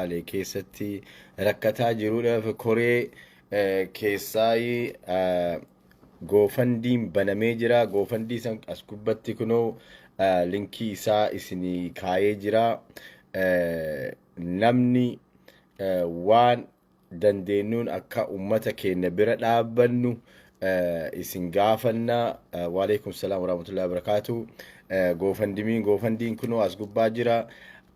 Baalee keessatti rakkataa jiruudhaaf koree keessaayii GoFundiin banamee jira. GoFundii san as gubbatti kunoo linkii isaa isinii kaayee jira. Namni waan dandeenyuun akka ummata keenya bira dhaabbannu isin gaafanna. Waalaikum salaam warahmatullahi wabarakatuh. GoFundMe GoFundiin kunoo as gubbaa jira.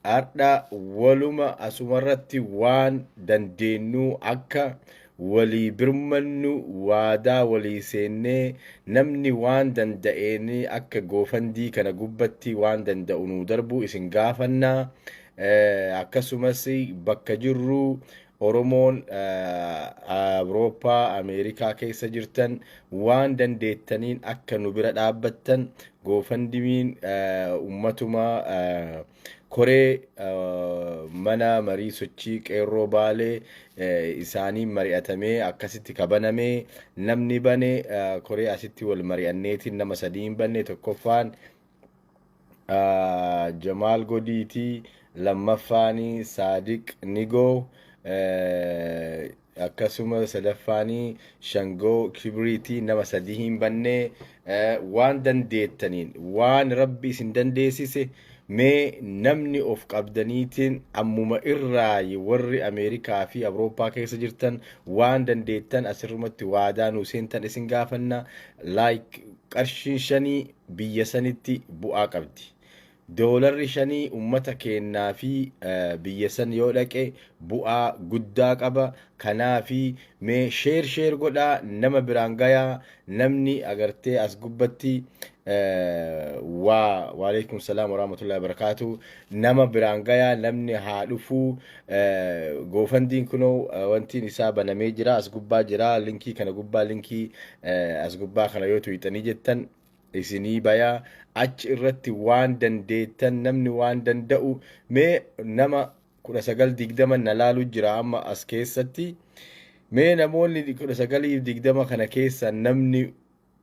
Har'a waluma asumarratti waan dandeenyu akka walii birmannu waadaa walii seennee, namni waan danda'een akka GoFundii kana gubbatti waan danda'u nuu darbu isin gaafanna. Akkasumas bakka jirru Oromoon Awurooppaa, Ameerikaa keessa jirtan waan dandeettaniin akka nu bira dhaabbattan GoFundMeen ummatuma koree mana marii sochii qeerroo Baalee isaaniin mari'atamee akkasitti kabanamee namni bane koree asitti wal mari'anneetiin nama sadii hin banne. Tokkoffaan Jamaal Godiiti, lammaffaan Saadiq Nigoo, akkasuma sadaffaan Shangoo Kibriiti. Nama sadii hin banne. Waan dandeettaniin, waan Rabbi isin dandeessise, mee namni of qabdaniitiin ammuma irraa warri Ameerikaa fi Awurooppaa keessa jirtan waan dandeettan asirrumatti waadaa nuu seentan isin gaafanna. Like qarshiin shanii biyya sanitti bu'aa qabdi. Doolarri shanii ummata keennaa fi biyya san yoo dhaqe bu'aa guddaa qaba. Kanaafi mee share share godhaa, nama biraan gayaa. Namni agartee as gubbatti waa, waalaikum salaam warahmatullahi wabarakatuh, nama biraan gayaa, namni haa dhufuu. GoFundiin kunoo wantiin isaa banamee jira, as gubbaa jira. Linkii kana gubbaa, linkii as gubbaa kana yoo tuqxanii jettan isinii bayaa. Achi irratti waan dandeettan, namni waan danda'u, mee nama 19 20 na laalu jira amma as keessatti. Mee namoonni 19 20 kana keessa namni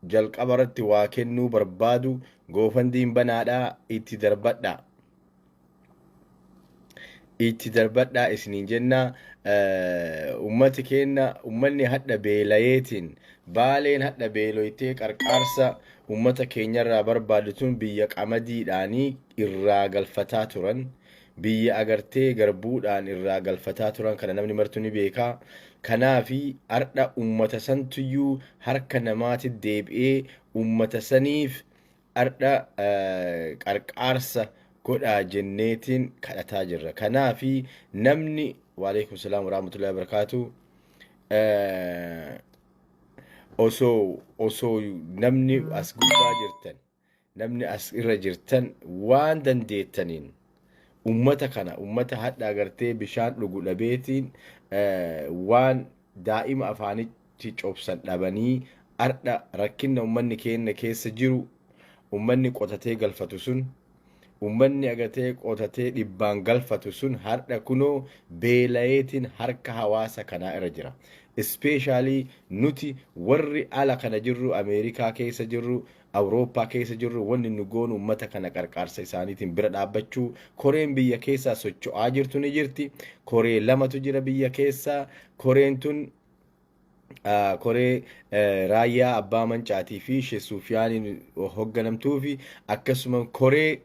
jalqaba irratti waa kennuu barbaadu GoFundiin banaadhaa, itti darbadhaa. Itti darbadhaa isiniin jenna. Ummati keenya, ummanni hadha beelayeetiin, Baaleen hadha beeloytee qarqaarsa ummata keenyarraa barbaadu tun biyya qamadiidhaanii irraa galfataa turan, biyya agartee garbuudhaan irraa galfataa turan kana namni martu ni beeka. Kanaafi har'a ummata santuyyuu harka namaatti deebi'ee ummata saniif har'a qarqaarsa godhaa jenneetiin kadhataa jirra. Kanaafi namni, waalaikum salaam warahmatullahi wabarakatuh, osoo namni as gubbaa jirtan, namni as irra jirtan waan dandeettaniin ummata kana, ummata hadha agartee bishaan dhugu dhabeetiin, waan daa'ima afaanitti cobsan dhabanii, ardha rakkinna ummanni keenya keessa jiru, ummanni qotatee galfatu sun, ummanni agartee qotatee dhibbaan galfatu sun har'a kunoo beelayeetiin harka hawaasa kanaa irra jira. Especially nuti warri ala kana jirru, Ameerikaa keessa jirru, Awurooppaa keessa jirru, wanni nu goonu ummata kana qarqaarsa isaaniitiin bira dhaabbachuu. Koreen biyya keessaa socho'aa jirtu ni jirti. Koree lamatu jira biyya keessaa. Koreen tun koree Raayyaa Abbaa Mancaatii fi Sheekh Suufiyaaniin hoogganamtuu fi akkasuma koree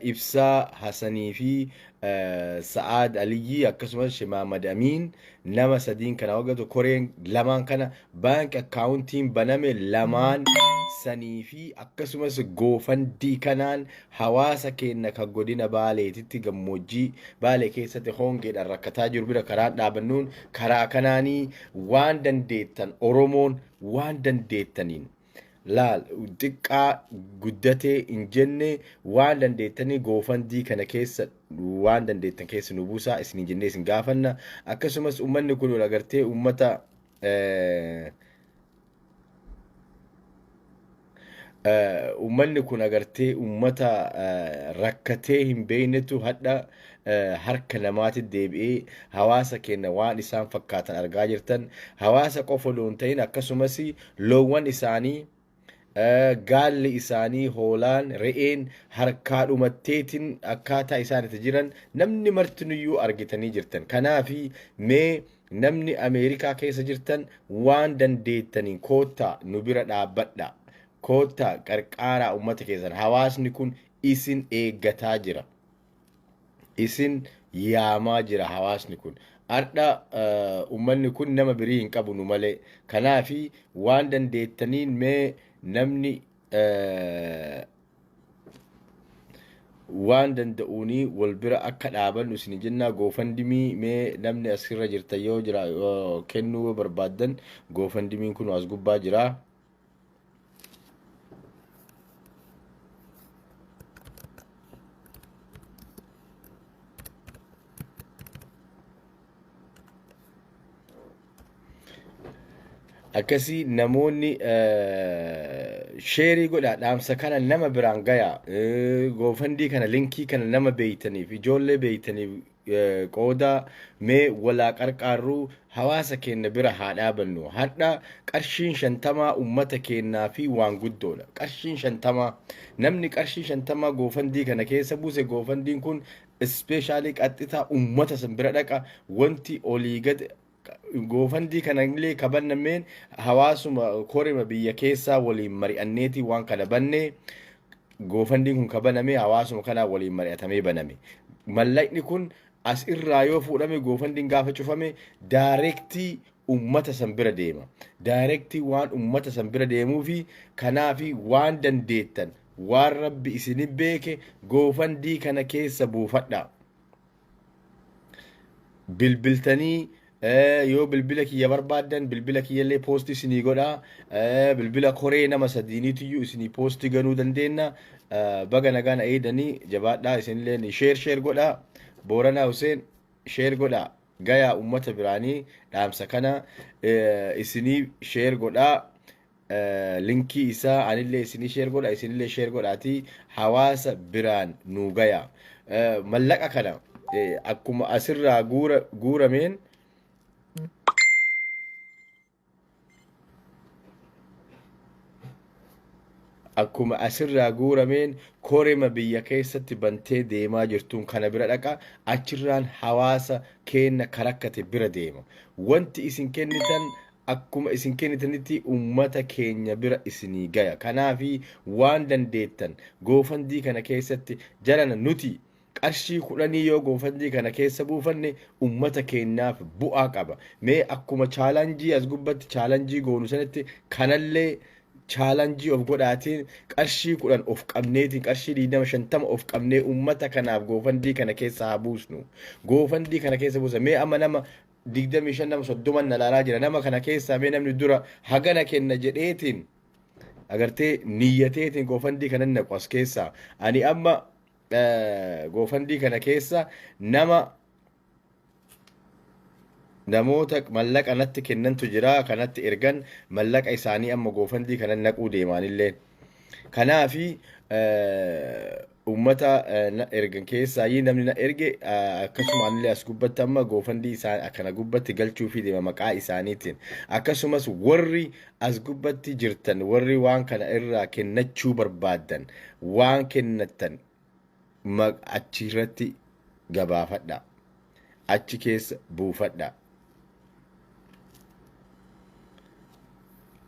Ibsaa Hasanii fi Sa'aad Aliyyii akkasumas Sheekh Mahammad Amiin, nama sadiin kana hooggatu. Koreen lamaan kana bank accountiin baname lamaan sanii fi akkasumas GoFundii kanaan hawaasa keenya kan godina Baaleetitti gammoojjii Baalee keessatti hongeedhaan rakkataa jiru bira karaan dhaabannuun karaa kanaanii waan dandeettan, Oromoon waan dandeettaniin, laal, xiqqaa guddatee hin jenne, waan dandeettanii GoFundii kana keessa waan dandeettan keessa nu buusaa isin jennee isin gaafanna. Akkasumas uummanni kun agartee uummata uummanni kun agartee uummata rakkatee hin beeknetu hadha harka namaatti deebi'ee hawaasa keenya waan isaan fakkaatan argaa jirtan. Hawaasa qofa odoo hin ta'in akkasumas loowwan isaanii Gaalli isaanii hoolaan, re'een harkaa dhumatteetiin akkaataa isaan itti jiran namni martinuyyuu argitanii jirtan. Kanaafi mee namni Ameerikaa keessa jirtan waan dandeettaniin koottaa nu bira dhaabbadha. Koottaa qarqaaraa uummata keessan. Hawaasni kun isin eeggataa jira. Isin yaamaa jira hawaasni kun. Ardha uummanni kun nama birii hin qabu nu malee. Kanaafi waan dandeettaniin mee namni waan danda'uunii wal bira akka dhaabannu isin jennaa. GoFundMe mee namni asirra jirtan yoo jira kennuu yoo barbaaddan, GoFundMen kun as gubbaa jira. Akkasii namoonni share godhaa, dhaamsa kana nama biraan gayaa. GoFundMe kana, linkii kana nama beeytaniif, ijoollee beeytaniif qooda. Mee walaa qarqaarruu, hawaasa keenya bira haa dhaabannu. Hadha qarshiin 50 ummata keenyaa fi waan guddoodha. Qarshiin 50, namni qarshii 50 GoFundMe kana keessa buuse, GoFundMen kun specially qaxxitaa ummata san bira dhaqa. Wanti olii gad GoFundMe kana illee kabannameen hawaasuma korima biyya keessaa waliin mari'anneeti waan kana banne. GoFundMen kun kabaname hawaasuma kanaa waliin mari'atamee baname. Mallaqni kun as irraa yoo fuudhame, GoFundMen gaafa cufame, direct ummata san bira deema. Direct waan ummata san bira deemuu fi kanaafi waan dandeettan, waan Rabbi isini beeke, GoFundMe kana keessa buufadha. Bilbiltanii yoo bilbila kiyya barbaaddan, bilbila kiyyallee post isinii godha. Bilbila koree nama sadiiniitiyyuu isinii post ganuu dandeenya. Baga nagaan eedanii, jabaadhaa. Isinillee share share godha. Booranaa Huseen, share godha. Gayaa ummata biraanii dhaamsa kana isinii share godhaa. Linkii isaa anillee isinii share godha, isinillee share godhaatii hawaasa biraan nuu gaya. Mallaqa kana akkuma asirraa guurameen akkuma asirraa guurameen korema biyya keessatti bantee deemaa jirtuun kana bira dhaqa. Achirraan hawaasa keenna karakkate bira deema. Wanti isin kennitan akkuma isin kennitanitti ummata keenya bira isinii gaya. Kanaafi waan dandeettan GoFundMe kana keessatti jarana nuti qarshii 10 yoo GoFundMe kana keessa buufanne ummata keenyaaf bu'aa qaba. Mee akkuma challenge as gubbatti challenge goonu sanitti kanallee challenge of godhaatiin qarshii 10 of qabneetiin, qarshii 20, 50 of qabnee ummata kanaaf GoFundMe kana keessa haa buusnu. GoFundMe kana keessa buusa. Mee amma nama 25, nama 30 na laalaa jira. Nama kana keessaa mee namni dura hagana kenna jedheetiin agartee niyyateetiin GoFundMe kana naqu as keessaa. Ani amma GoFundMe kana keessa namoota mallaqa natti kennantu jira, kanatti ergan mallaqa isaanii amma GoFundMe kana naquu deemaanillee. Kanaafi ummata na ergan keessaayyii namni na erge akkasuma anillee as gubbatti amma GoFundMe isaa akkana gubbatti galchuufii deema maqaa isaaniitiin. Akkasumas warri as gubbatti jirtan, warri waan kana irraa kennachuu barbaaddan, waan kennattan achirratti gabaafadha. Achi keessa buufadha.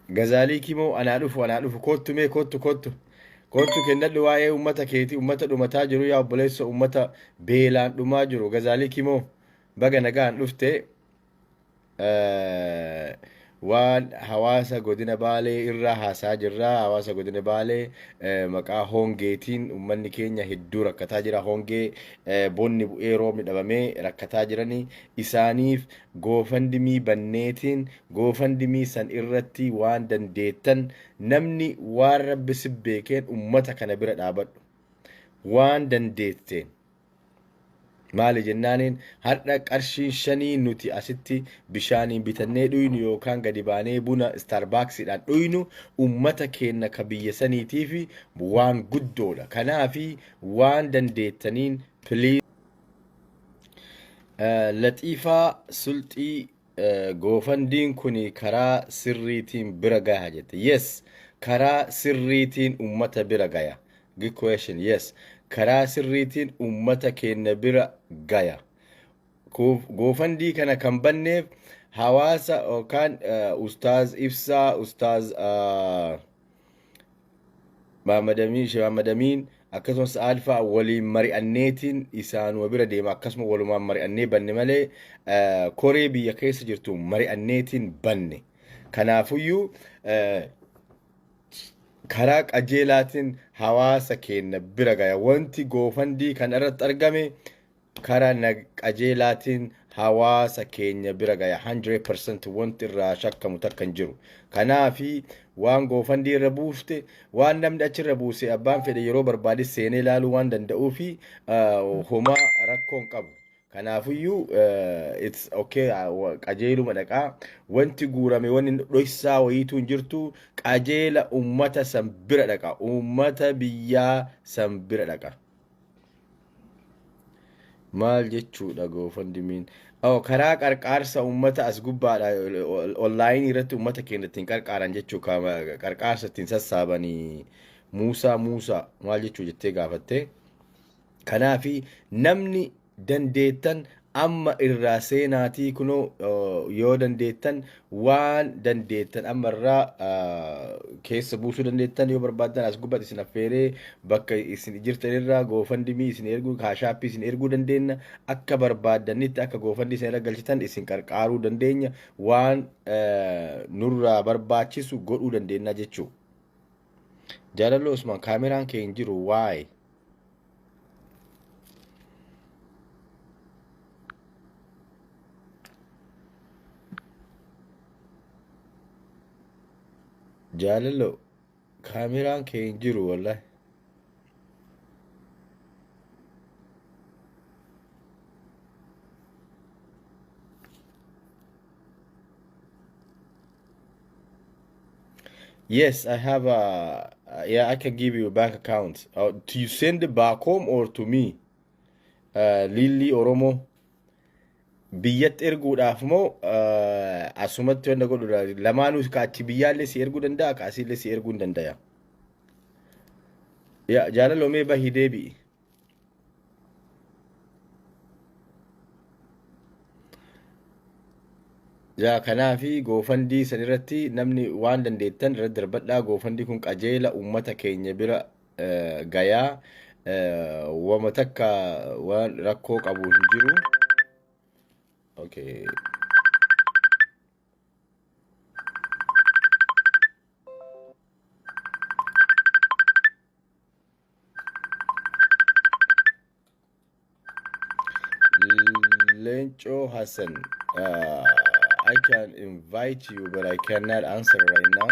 Gazaalii Kimoo, anaa dhufu, anaa dhufu. Koottu mee, koottu, koottu, koottu, kennadhu waa'ee ummata keetii, ummata dhumataa jiru. Yaa obboleessa, ummata beelaan dhumaa jiru. Gazaalii Kimoo, baga nagaan dhufte. Waan hawaasa godina Baalee irraa haasaa jirra. Hawaasa godina Baalee maqaa hongeetiin uummanni keenya hedduu rakkataa jira. Hongee bonni bu'ee roobni dhabamee rakkataa jiranii isaaniif GoFundMe banneetiin GoFundMe san irratti waan dandeettan namni waan Rabbi si beekeen ummata kana bira dhaabadhu. Waan dandeetteen. Maali jennaaniin, har'a qarshiin 5 nuti asitti bishaaniin bitannee dhuynu yookaan gadi baanee buna Starbucksiidhaan dhuynu ummata keenya ka biyya saniitiif waan guddoodha. Kanaafi waan dandeettaniin, please. Laxiifaa Sulxii, GoFundMen kun karaa sirriitiin bira gaha jette. Yes, Karaa sirriitiin ummata bira gaya. Good question. Yes. Karaa sirriitiin ummata keenya bira gaya. GoFundMe kana kan banneef hawaasa yookaan Ustaaz Ibsaa, Ustaaz Mahamadamiin, Shee Mahamadamiin, akkasumas Alfaa waliin mari'anneetiin isaanuma bira deema, akkasuma walumaan mari'annee banne malee koree biyya keessa jirtu mari'anneetiin banne. Kanaafuyyuu karaa qajeelaatiin hawaasa keenya bira gaya. Wanti GoFundMe kana irratti argame karaa qajeelaatiin hawaasa keenya bira gaya, 100% wanti irraa shakkamu takka hin jiru. Kanaafi waan GoFundMe irra buufte, waan namni achirra buuse, abbaan fedhe yeroo barbaade seenee ilaaluu waan danda'uu fi homaa rakkoo hin qabu. Kanaafiyyuu it's okay, qajeeluma dhaqaa. Wanti guurame wanni dhoysaa wayiitu hin jirtu. Qajeela ummata san bira dhaqa, ummata biyyaa san bira dhaqa. Maal jechuudha GoFundMen? Oh, karaa qarqaarsa ummata as gubbaadha online irratti ummata keenya ittiin qarqaaran jechuu, qarqaarsa ittiin sassaabanii. Muusaa Muusaa, maal jechuu jettee gaafatte. Kanaafi namni dandeettan amma irraa seenaatii kunoo yoo dandeettan, waan dandeettan amma irraa keessa buusuu dandeettan, yoo barbaaddan as gubbaatti isin affeeree bakka isin jirtan irraa GoFundMe isin erguu, Cash App isin erguu dandeenya. Akka barbaaddanitti akka GoFundMe isin irra galchitan isin qarqaaruu dandeenya. Waan nurraa barbaachisu godhuu dandeenya jechuu. Jaalalli Usmaan, kaameraan kee hin jiru, waa'ee. Jaalallo, kaameraan kee hin jiru wallahi. Yes, I have a yeah, I can give you a bank account. To you send it back home or to me? Lilli Oromo. Biyyatti erguudhaaf moo asumatti wanta godhudha? Lamaanuu, ka achi biyyaallee si erguu danda'a, ka asiillee si erguu hin danda'a. Yaa jaalaloo, mee bahii deebi'i. Yaa kanaafi GoFundMe san irratti namni waan dandeettan irratti darbadhaa. GoFundMe kun qajeela uummata keenya bira gayaa, wama takka waan rakkoo qabu hin jiru. Okay. Lencho Hassan, I can invite you, but I cannot answer right now.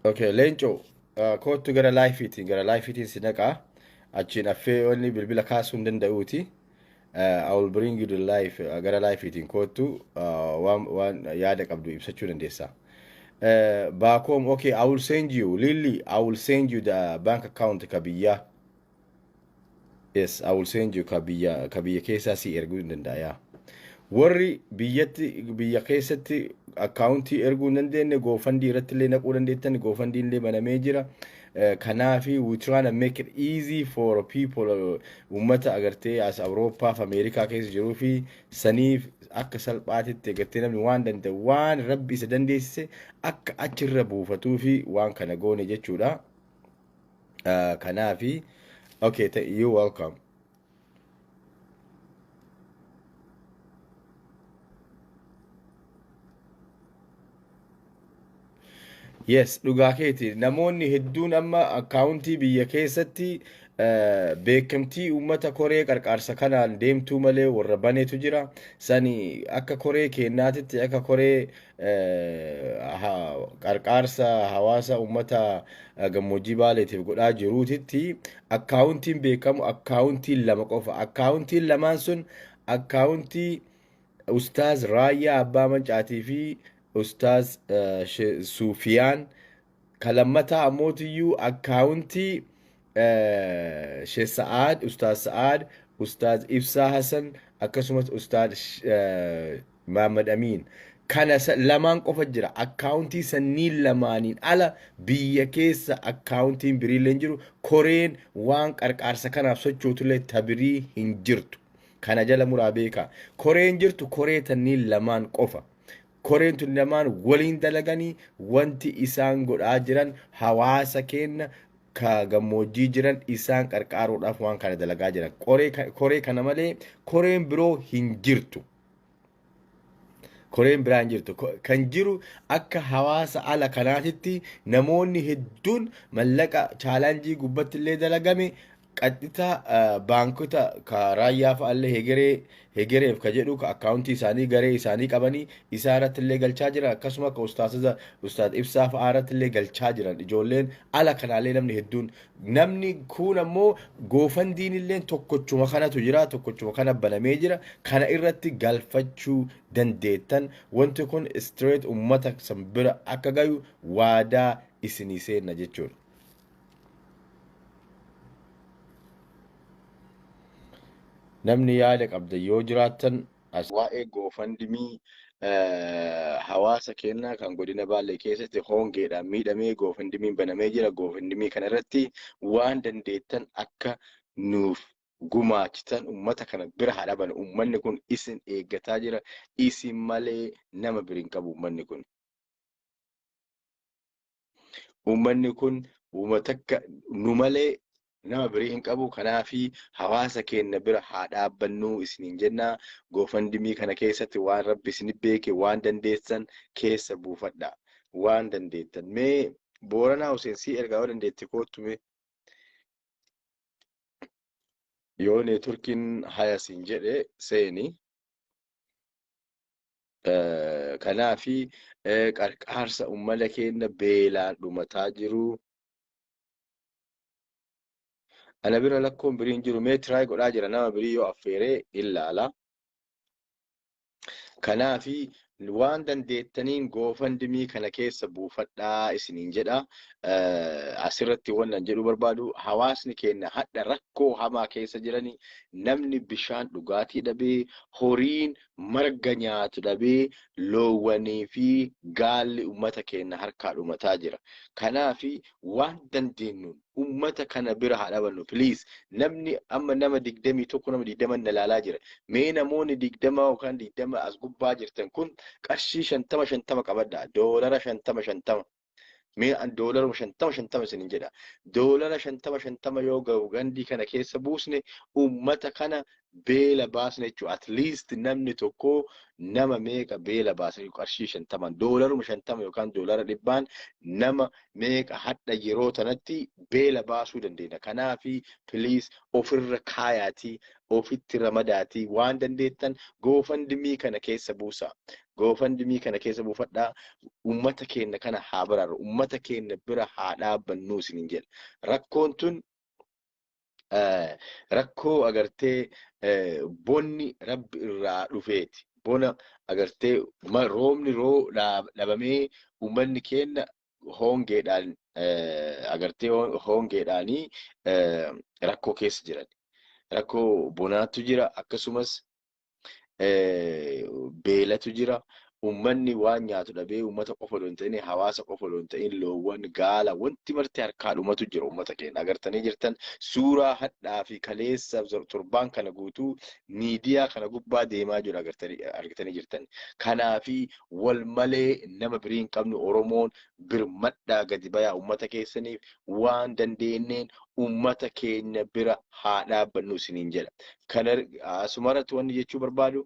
Okay, Lencho, kootu gara live-iitiin, gara live-iitiin si naqaa. Achiin affee wanni bilbila kaasuu hin danda'uuti. I will bring you the live, gara live-iitiin kootu, waan yaada qabdu ibsachuu dandeessa. Back home, okay, I will send you, Lily, I will send you the bank account ka biyyaa. Yes, I will send you ka biyya keessaa si erguu hin danda'a. Yaa. Warri biyyatti, biyya keessatti akkaawuntii erguu hin dandeenye, GoFundMe irratti illee naquu dandeettan. GoFundMe illee banamee jira. Kanaafi we trying to make it easy for people, uummata agartee as Awurooppaa fi Ameerikaa keessa jiruu fi saniif akka salphaatitti agartee namni waan danda'u, waan rabbi isa dandeessise akka achirra buufatuu fi waan kana goone jechuudha. Kanaafi okay, you welcome. Yes, dhugaa keeti. Namoonni hedduun amma akkaawuntii biyya keessatti beekamtii uummata koree qarqaarsa kanaan deemtuu malee warra baneetu jira. Sani akka koree keenyaatitti, akka koree qarqaarsa hawaasa uummata gammoojjii Baaleetiif godhaa jiruutitti, akkaawuntiin beekamu akkaawuntiin lama qofa. Akkaawuntiin lamaan sun akkaawuntii Ustaaz Raayyaa Abbaa Mancaatii fi Ustaaz Suufiyaan. Ka lammataa ammootiyyuu akkaawuntii Sheekh Sa'aad, Ustaaz Sa'aad, Ustaaz Ibsaa Hasan, akkasumas Ustaaz Mahammad Amiin. Kana lamaan qofa jira. Akkaawuntii sanniin lamaaniin ala biyya keessa akkaawuntiin biriillee hin jiru. Koreen waan qarqaarsa kanaaf sochootullee tabirii hin jirtu. Kana jala muraa beekaa. Koreen jirtu koree tanniin lamaan qofa. Koreen tun lamaan waliin dalaganii wanti isaan godhaa jiran hawaasa keenna ka gammoojjii jiran isaan qarqaaruudhaaf waan kana dalagaa jiran. Koree kana malee koreen biroo hin jirtu. Koreen biraa hin jirtu. Kan jiru akka hawaasa ala kanaatitti namoonni hedduun mallaqa chaalanjii gubbatti illee dalagame qaxxita baankota ka raayyaa fa'allee hegeree hegereef ka jedhu ka akkaawuntii isaanii garee isaanii qabanii isaa irratti illee galchaa jiran, akkasuma ka ustaazota ustaaz Ibsaa fa'aa irratti illee galchaa jiran. Ijoolleen ala kanaallee namni hedduun, namni kuun ammoo GoFundMen illee tokkochuma kanatu jira, tokkochuma kana banamee jira. Kana irratti galfachuu dandeettan. Wanti kun straight ummata san bira akka gayu waadaa isinii seenna jechuudha. Namni yaada qabda yoo jiraattan as waa'ee GoFundMe hawaasa keenyaa kan godina Baalee keessatti hongeedhaan miidhamee GoFundMen banamee jira. GoFundMe kana irratti waan dandeettan akka nuuf gumaachitan, ummata kana bira haa dhaban. Ummanni kun isin eeggataa jira. Isin malee nama biri hin qabu ummanni kun. Uummanni kun uuma takka nu malee nama birii hin qabu. Kanaafi hawaasa keenya bira haa dhaabbannuu isiniin jenna. GoFundMe kana keessatti waan Rabbi isin beeke waan dandeessan keessa buufadha. Waan dandeettan. Mee Booranaa Hussein si ergaa, yoo dandeette koottu mee. Yoo networkiin haya siin jedhe seeni. Kanaafi qarqaarsa uummata keenya beelaan dhumataa jiru. Ana bira lakkoon biriin jiru, mee try godhaa jira, nama birii yoo affeeree ilaala. Kanaafi waan dandeettaniin GoFundMe kana keessa buufadhaa isiniin jedha. Asirratti wannan jedhu barbaadu, hawaasni keenya hadha rakkoo hamaa keessa jiranii, namni bishaan dhugaatii dhabee, horiin marga nyaatu dhabee, loowwanii fi gaalli uummata keenya harkaa dhumataa jira. Kanaafi waan dandeenyuun uummata kana bira haa dhabannu, please. Namni amma nama 21, nama 20 na ilaalaa jira. Mee namoonni 20 yookaan 20 as gubbaa jirtan kun qarshii 50 50 qabadha. Doolara 50 50. Mee an doolaruma 50 50 isinin jedha. Doolara 50 50 yoo gandii kana keessa buusne, uummata kana beela baasne jechuudha. At least namni tokko nama meeqa beela baasne? Qarshii 50n, doolaruma 50 yookaan doolara 100n nama meeqa hadha yeroo tanatti beela baasuu dandeenya? Kanaafi please ofirra kaayaatii, ofitti ramadaatii, waan dandeettan GoFundMe kana keessa buusa. GoFundMe kana keessa buufadhaa, uummata keenya kana haa baraaru, uummata keenya bira haa dhaabbannuu isiniin jedha. Rakkoon tun rakkoo agartee bonni Rabbi irraa dhufeeti. Bona agartee roobni roo dhabamee uummanni keenya hongeedhaan agartee hongeedhaanii rakkoo keessa jiran. Rakkoo bonaatu jira, akkasumas beelatu jira. Uummanni waan nyaatu dhabee, uummata qofa odoo hin ta'in, hawaasa qofa odoo hin ta'in, loowwan, gaala, wanti marti harkaa dhumatu jira uummata keenya. Agartanii jirtan suuraa hadhaa fi kaleessa torbaan kana guutuu miidiyaa kana gubbaa deemaa jiru argitanii jirtan. Kanaafi wal malee nama birii hin qabnu. Oromoon birmadhaa, gadi bayaa, uummata keessaniif waan dandeenyeen uummata keenya bira haa dhaabbannu isiniin jedha. Kana asumarratti wanni jechuu barbaadu,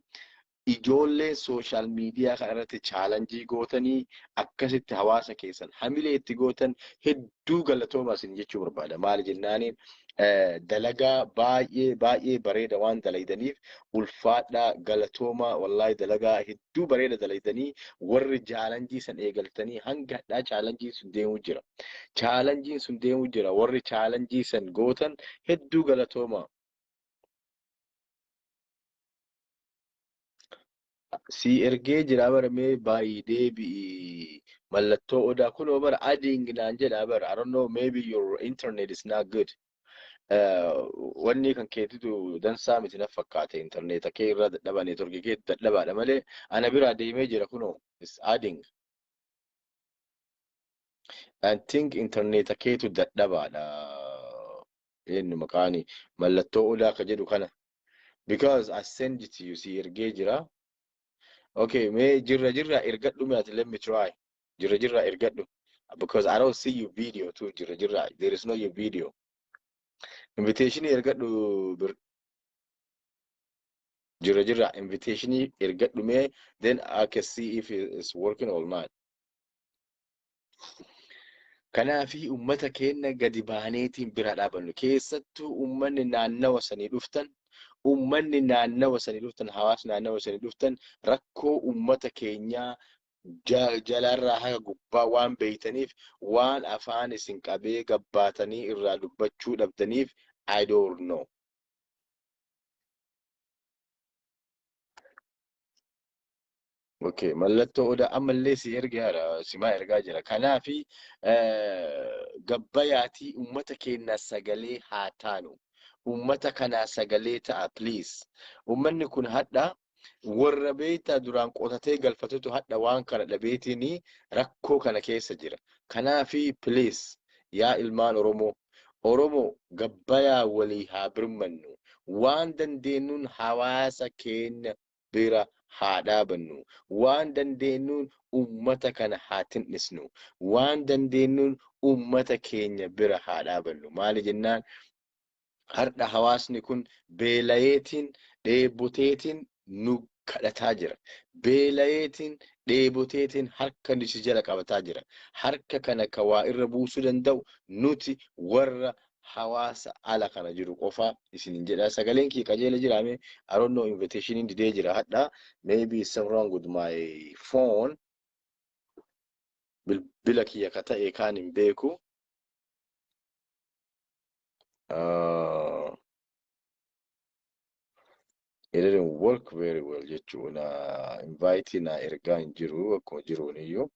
ijoolleen social media kana irratti challenge gootanii akkasitti hawaasa keessan hamilee itti gootan hedduu galatooma isin jechuu barbaada. Maali jennaaniin, dalagaa baay'ee baay'ee bareeda waan dalaydaniif ulfaadhaa, galatooma. Wallaahi dalagaa hedduu bareeda dalaydanii. Warri challenge san eegaltanii hanga hadhaa challenge sun deemuu jira. Challengen sun deemuu jira. Warri challenge san gootan hedduu galatooma. Si ergee jira bara, mee baay'ee deebi'i. Mallattoo odaa kunoo bara adding naan jedha bara. I don't know, maybe your internet is not good. Wanni kan keetitu dansaa miti na fakkaate, intarneeta kee irraa dadhaba, networkii kee dadhabaadha malee ana biraa deemee jira kunoo, is adding. I think intarneeta keetu dadhabaadha. Eenyu maqaani mallattoo odaa ka jedhu kana. Because I send it to you, si ergee jira. Okay, mee jirra jirra ergadhu mee ati, let me try. Jirra jirra ergadhu. Because I don't see your video too, jirra jirra. There is no your video. Invitation ergadhu jirra jirra invitation ergadhu mee, then I can see if it's working or not. Kanaafi uummata keenya gadi baaneetiin bira dhaabannu. Keessattuu uummanni naannawa sanii dhuftan, uummanni naannawa sanii dhuftan, hawaasni naannawa sanii dhuftan, rakkoo uummata keenyaa jalaarraa haga gubbaa waan beeytaniif, waan afaan isin qabee gabbaatanii irraa dubbachuu dhabdaniif, I don't know. Okay, mallattoo odaa ammallee si ergaara, simaa ergaa jira. Kanaafi gabbayaatii uummata keenya sagalee haa taanu. Uummata kanaa sagalee ta'a, please. Uummanni kun hadha warra beektaa duraan qotatee galfatutu hadha waan kana dhabeetiin rakkoo kana keessa jira. Kanaafi please, yaa ilmaan Oromoo, Oromoo gabbayaa walii haa birmannu. Waan dandeenyuun hawaasa keenya bira haa dhaabannu. Waan dandeenyuun uummata kana haa tin'isnu. Waan dandeenyuun uummata keenya bira haa dhaabannu. Maali jennaan, har'a hawaasni kun beelayeetiin dheeboteetiin nu kadhataa jira. Beelayeetiin dheeboteetiin harka nuti jala qabataa jira. Harka kana ka waa irra buusuu danda'u nuti warra hawaasa ala kana jiru qofa isinin jedha. Sagaleen kiyya qajeela jiraame? I don't know, invitation didee jira hadha. Maybe some wrong with my phone. Bilbila kiyya ka ta'e kaan hin beeku. It didn't work very well jechuudha. Invite na ergaa hin jiru akkuma jiruun iyyuu.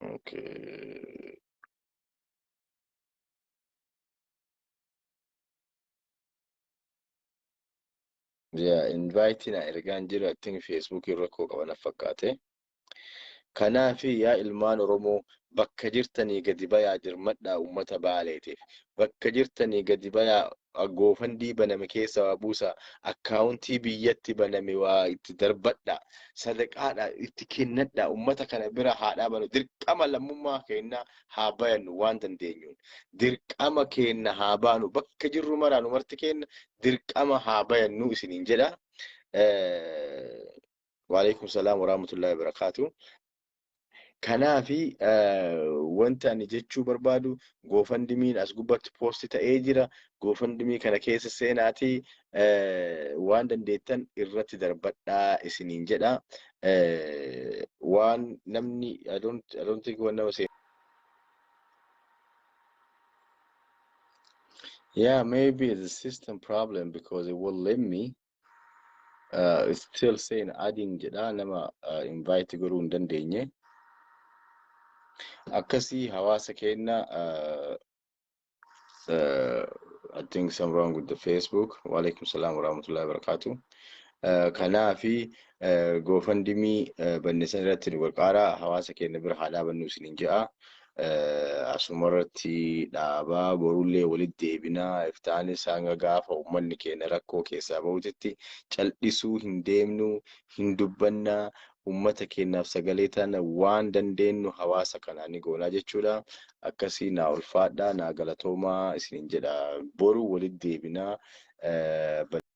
Okay. Yeah, invite na ergaa hin jiru. I think Facebook irra rakkoo qaba na fakkaate. Kanaafi yaa ilmaan Oromoo, bakka jirtanii gadi bayaa, dirmadhaa uummata Baaleetiif. Bakka jirtanii gadi bayaa, GoFundMe baname keessa waa buusaa. Akkaawuntii biyyatti baname waa itti darbadhaa. Sadaqaadha itti kennadhaa. Uummata kana bira haa dhaabanu. Dirqama lammummaa keenyaa haa bayannu waan dandeenyuun. Dirqama keenya haa baanu. Bakka jirru maraanu marti keenya dirqama haa bayannu isiniin jedha. Waalaikum salaam warahmatullahi wabarakatuh. Kanaafi wanta ani jechuu barbaadu, GoFundMen as gubbatti post ta'ee jira. GoFundMe kana keessa seenaatii waan dandeettan irratti darbadhaa isiniin jedha. Waan namni I don't think waan nama Yeah, maybe it's a system problem because it will let me. It's still saying adding jedha, nama invite godhuu hin dandeenye. Akkasii hawaasa keenya, I think some wrong with the Facebook. Waalaikum salam warahmatullahi wabarakatuh. Kanaafi GoFundMe banne san irratti nu gargaara, hawaasa keenya bira haa dhaabannu isiniin jedha. Asuma irratti dhaabaa, borullee walitti deebinaa, iftaanis hanga gaafa uummanni keenya rakkoo keessaa bahutti cal'isuu hin deemnu, hin dubbannaa, uummata keenyaaf sagalee taana, waan dandeenyu hawaasa kanaa ni goonaa jechuudha. Akkasii naa ulfaadhaa, naa galatoomaa isiniin jedha. Boru walitti deebinaa.